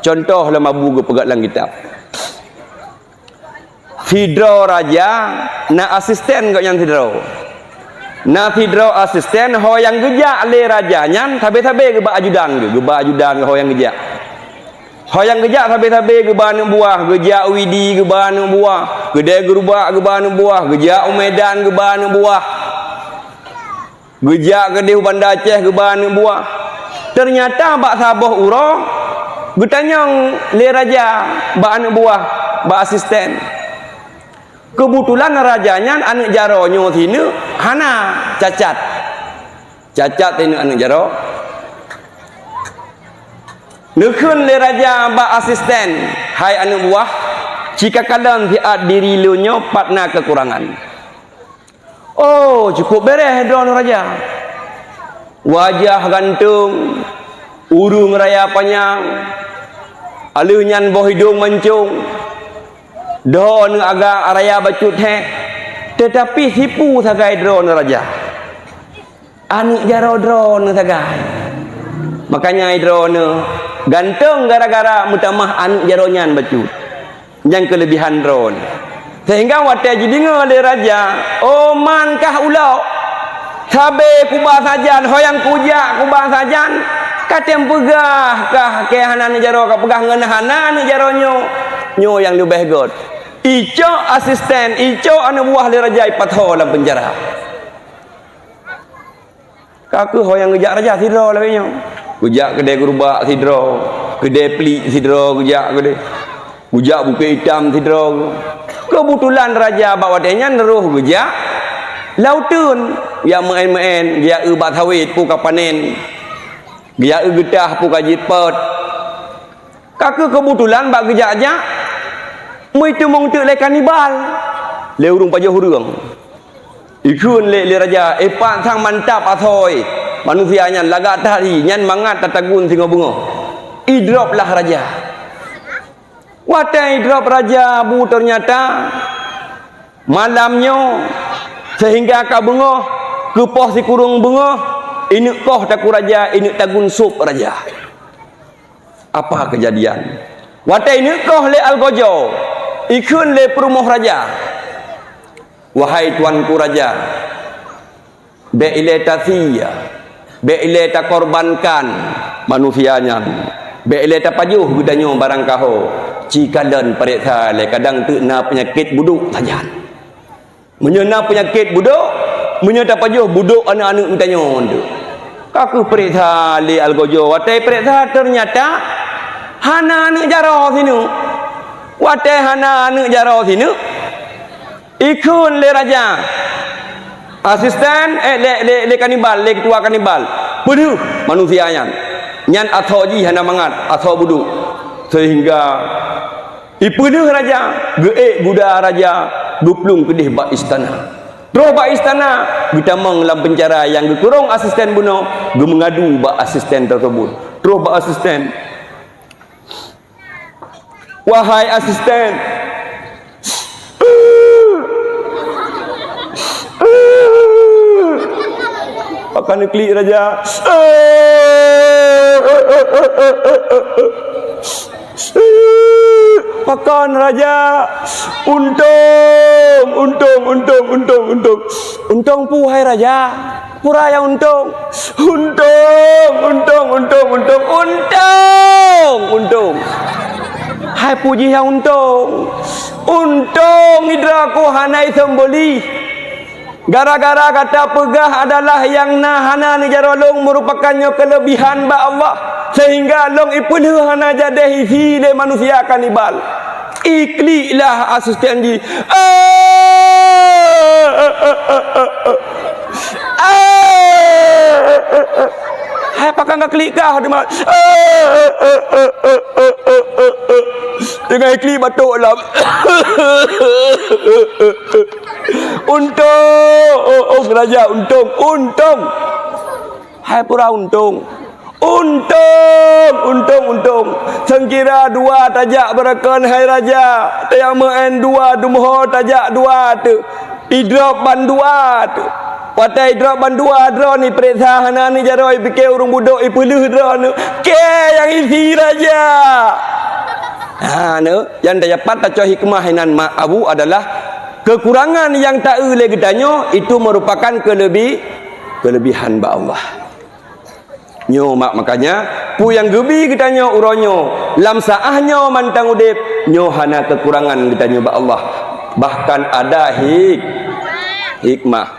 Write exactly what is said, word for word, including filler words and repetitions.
Contoh lom Abu geupeugah lam kitab. Sidroe raja na asisten gobnyan sidroe. Na sidroe asisten, ho nyang geujak lé raja nyan sabe-sabe geuba ajudan geuh, geuba ajudan geuh ho nyang geujak. Ho nyang geujak sabe-sabe geuba aneuk buah, geujak u Widi geuba aneuk buah, keudè Geurubak geuba aneuk buah, geujak u Medan geuba aneuk buah. Geujak keudeh u Banda Aceh geuba aneuk buah. Teunyata bak saboh uroe geutanyong lé raja bak aneuk buah, bak asisten. Keubetulan raja nyan aneuk jaroe nyoe sineuk hana, cacat. Cacat sineuk aneuk jaroe. Neukheun lé raja bak asisten, "Hai aneuk buah, ci kakalon siat diri lôn nyoe pat na keukurangan." Oh, cukup beres droeneuh raja. Wajah ganteng, ureueng raya panyang, aleuh nyan boh idong mancong, droeneuh agak raya bacut heh, teutapi sipu sagai droeneuh raja. Aneuk jaroe droeneuh sagai. Makanya droeneuh ganteng gara-gara meutamah aneuk jaroe nyan bacut. Nyang keulebihan droeneuh. Sehingga watèe jideungoe lé raja, "Oh, man kah ulok. Sabe kuba sajan, ho nyang kujak kuba sajan. Katem peugah kah keu hana aneuk jaroe, kapeugah ngon hana aneuk jaroe nyoe. Nyoe nyang leubeh göt." Icok asisten, icok aneuk buah lé raja ipatho lam peunjara. Ka kheueh ho nyang geujak raja sidroe lagèe nyoe. Geujak keudè Geurubak sidroe, keudè Plik sidroe geujak keudè. Geujak Bukét Itam sidroe. Keubetulan raja bak watèe nyan roh geujak lam uteuen, geujak meu'en-meu'en, geujak eu bak sawét peue ka panen, geujak eu geutah peue ka jipôt. Ka kheueh keubetulan bak geujak-jak, meuteumeung teuk lé kanibal, lé ureueng pajoh ureueng. Ikheun lé, lé raja, "Eh, pat sang mantap asoe manusia nyan, lagak that hi, nyan mangat tatagun singoh beungoh." Idrop lah raja. Watèe idrop raja, bu, teunyata malam nyoe, sehingga ka beungoh, keu poh sikureueng beungoh, ineuk koh takue raja, ineuk tagun sôb raja. Apa keujadian? Watèe ineuk koh lé algojo, ikheun lé peurumoh raja, "Wahai tuanku raja, bèk ilèe tasia, bèk ilèe takorbankan manusia nyan, bèk ilèe tapajoh geutanyoe barang ka ho, ci kalon pareksa lé, kadang teuk na peunyakét budok sajan." Meunyoe na peunyakét budok, meunyoe tapajoh budok aneuk-aneuk geutanyoe tu. Ka kheueh peuriksa lé algojo, watèe peuriksa teunyata hana aneuk jaroe sineuk. Watèe hana aneuk jaroe sineuk, ikheun lé raja, asisten, eh, lé, lé, lé kanibal, lé keutua kanibal, "Peulheueh manusia nyan. Nyan asoe jih hana mangat, asoe budok." Sehingga ipeulheueh raja, geuék guda raja, geuplueng keudeh bak istana. Troh bak istana, geutamong lam peunjara nyang geukeurong asisten bunoe, geumeungadu bak asisten teuseubut. Troh bak asisten, "Wahai asisten, pakon neuklik raja?" "Pakon raja?" "Untông, untông, untông, untông, untông." "Untông peue hai raja? Peue nyang untông?" "Untông, untông, untông, untông, untông, untông." "Hai peue jih nyang untông?" "Untông, i droe ku hana iseumbeulih. Gara-gara gata peugah adalah nyang na hana neujaroe lôn meurupakan nyoe keuleubihan bak Allah, sehingga lôn ipeulheueh hana jadeh isi lé manusia kanibal." Ikliklah asisten jih. "Hai pakon ka klik kah, Dimas?" Teungoh iklik batuk lom. "Untông, raja, untông, untông." "Hai peue untông?" "Untông, untông, untông. Seukira dua tajak beurakon hai raja, tajak meu'en dua, dumho tajak dua teuh. Idrop bandua teuh. Watèe idrop bandua droeneuh ipeuriksa hana neujaroe, ipike ureueng budok, ipeulheueh droeneuh. Kèe nyang isi raja." Ha, ne, nyang dapat tacok hikmah inan ma-, abu adalah kekurangan nyang taeu lé geutanyoe itu merupakan kelebi-, kelebihan bak Allah. Nyoe mak, makanya, peue nyang geubi geutanyoe uroe nyoe, lam saah nyoe mantong udeb, nyoe hana kekurangan geutanyoe bak Allah. Bahkan ada hik-, hikmah.